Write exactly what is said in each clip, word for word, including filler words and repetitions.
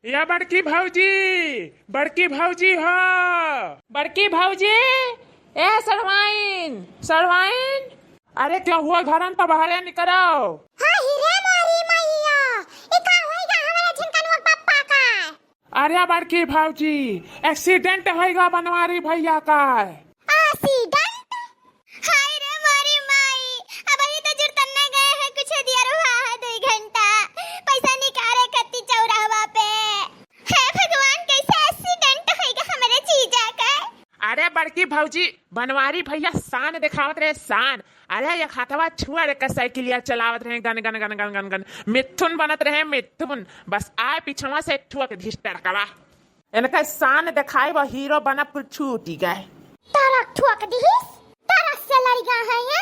या बड़की भौजी, बड़की भौजी हो। बड़की भौजी, ए सड़वाइन, सड़वाइन। अरे का हुआ, घरन त बहरे निकरो। हाँ, हिरे मोरी मैया, ई का होइगा हमरा झिनकनवा पप्पा का? अरे बड़की भौजी, accident होइगा बनवारी भैया का। Accident? हाय रे मोरी माई, अबही तो जुड़तन्ना गए हैं, कुछ दियर हुआ है दुई घंटा, पैसा निकारे कत्ती चौराहवा पे। हे भगवान, कैसे accident होइगा हमरे जीजा का? अरे बड़की भौजी, बनवारी भैया शान देखावत रहे, शान। अरे एक हाथवा छुआ रे का साइकिलिया चलावत रहे, गन गन गन गन गन गन, मिथुन बनत रहे मिथुन। बस आए पिछवा से ठुक दिस टरकवा। इनका शान देखाई, वो हीरो बनब कुल छूटी गए। तारा ठुक दिहिस, तारा से लड़िया है ये।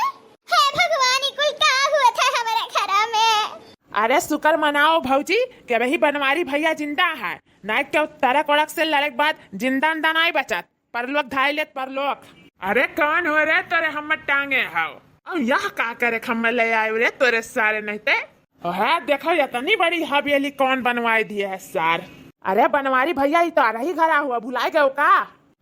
हे भगवान, ई कुल का हुआ था हमारे घर में? अरे शुक्र मनाओ भौजी कि वही बनवारी भैया जिंदा है, नहीं तो तरक ओड़क से लड़े के बाद जिंदा अंदा नहीं बचत, परलोक धाई लेत परलोक। अरे कौन हो रे तोरे हम टांगे हो? अब यह का करे हम ले आए रे तोरे सारे नहीं ते? ओहे, देखो, इतनी बड़ी हवेली कौन बनवाई दिए है सार? अरे बनवारी भैया, ई तो आ रही घरा हुआ, भुलाए गए का?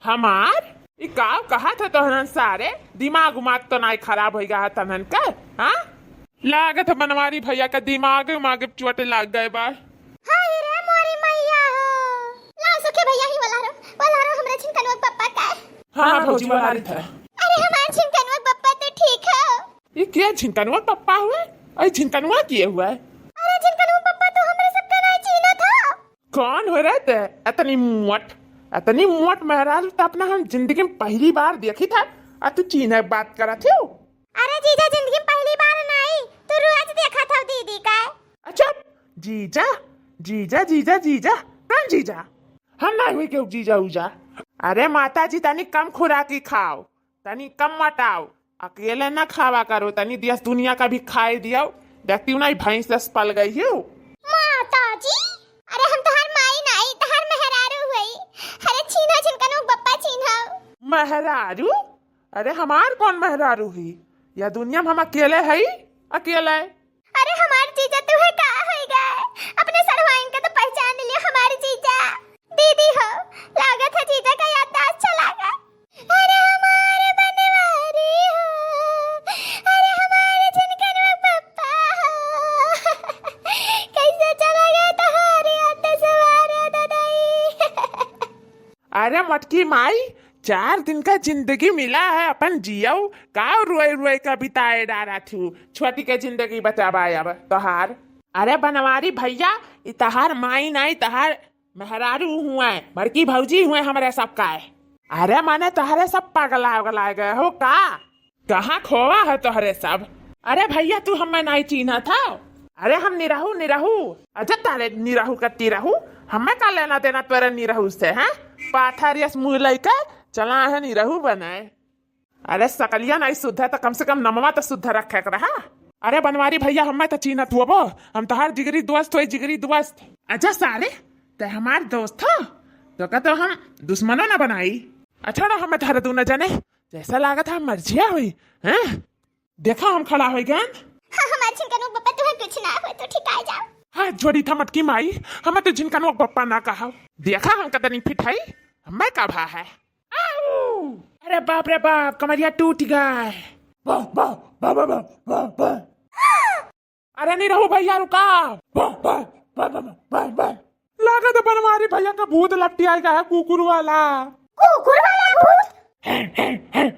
हमार? ई का कहा था तोहरन सारे? दिमाग उमाग तो नाई खराब होई गया है तनन के, हाँ? लागत है बनवारी भैया का दिमाग उमाग चोट लाग गए बा। हाय रे मोरी मैया हो। लाओ सखे भैया ही वाला रो, वाला रो हमरे झिनकनवा पप्पा का। हाँ, हाँ, भौजी, भौजी, वाला वाला रही था। अरे हमार झिनकनवा पप्पा तो ठीक है। ई के झिनकनवा पप्पा हुए? अरे झिनकनवा किए हुए? अरे झिनकनवा पप्पा तो हमरे सबके नहीं चीन्हत हो। कौन हो रे ते? इतनी मोट, इतनी मोट मेहरारू तो अपना हम जिंदगी में पहली बार देखी था, आ तू चीन्हे बात करत हो? अरे जीजा, जिंदगी में पहली बार नहीं, तू रोज देखत हो दीदी का। अच्छा, जीजा, जीजा, जीजा, जीजा, कौन जीजा? हम नहीं हुई केहू जीजा उजा। अरे माता जी, तनी कम खुराकी खाओ, तनी कम मोटाओ, अकेले ना खावा करो, तनी देश दुनिया का भी खाए दियो। देखती हूँ ना, ई भैंस जस पल गई हूँ। माता जी, अरे हम तोहार माई नाई, तोहार मेहरारू हुई। अरे चीन्हा झिनकनवा बप्पा चीन्हा। मेहरारू? अरे हमार कौन मेहरारू हुई? या दुनिया में हम अकेले हई, अकेले। अरे हमार जीजा, तुहे का होई गए? अपने सड़वाइन के तो पहचान लियो हमार जीजा। दीदी हो, लागत है जीजा का याददाश्त चला गए। अरे हमारे बनवारी हो, अरे हमारे झिनकनवा पप्पा हो। कैसे चला गए तोहार याददाश्त हमारे दादाई? अरे मटकी माई, चार दिन का जिंदगी मिला है, अपन जियो, का रोए रोए का बिताए डारा थू, छोटी के जिंदगी बचावा अब तोहार। अरे बनवारी भैया, ई तोहार माई नाई, तोहार मेहरारू हुए, बड़की भौजी हुए हमरे सब का। अरे माने तोहरे सब पगला उगला गए हो का? कहाँ खोवा है तोहरे सब? अरे भैया, तू हमें नहीं चीन्हा था? अरे हम निरहू, निरहू। अच्छा तारे निरहू का तिरहू, हमें का लेना देना तोरे निरहू से, हैं? पाथर यस मुँह लइके चला है निरहू बनाए। अरे सकलिया नहीं शुद्ध है तो कम से कम नमवा तो शुद्ध रखे के रहा। अरे बनवारी भैया, हमें तो चीन्हत हुआ वो, हम तोहार जिगरी दोस्त होई, जिगरी दोस्त। अच्छा सारे, ते हमार दोस्त हो, तो का तो हम दुश्मनो ना बनाई। अच्छा ना, हमें तोहरे दूनो जने जैसा लागत है मर्जिया हुई, हैं? देखा हम खड़ा हो गए। हाँ, हमार झिनकनवा बप्पा, तुम्हें कुछ ना हो तो ठीक आ जाओ। हाँ, जोड़ी था मटकी माई, हमें तो झिनकनवा बप्पा ना कहा। देखा हम कतनी फिट है, हमें का भा है। आऊ! अरे बाप रे बाप, कमरिया टूट गए। बा, बा, बा। अरे निरहू भैया रुका। बा, बा, बा। लागत है बनवारी भैया का भूत लपटी आएगा है कुकुर वाला। कुकुर वाला भूत? हैं, हैं, हैं।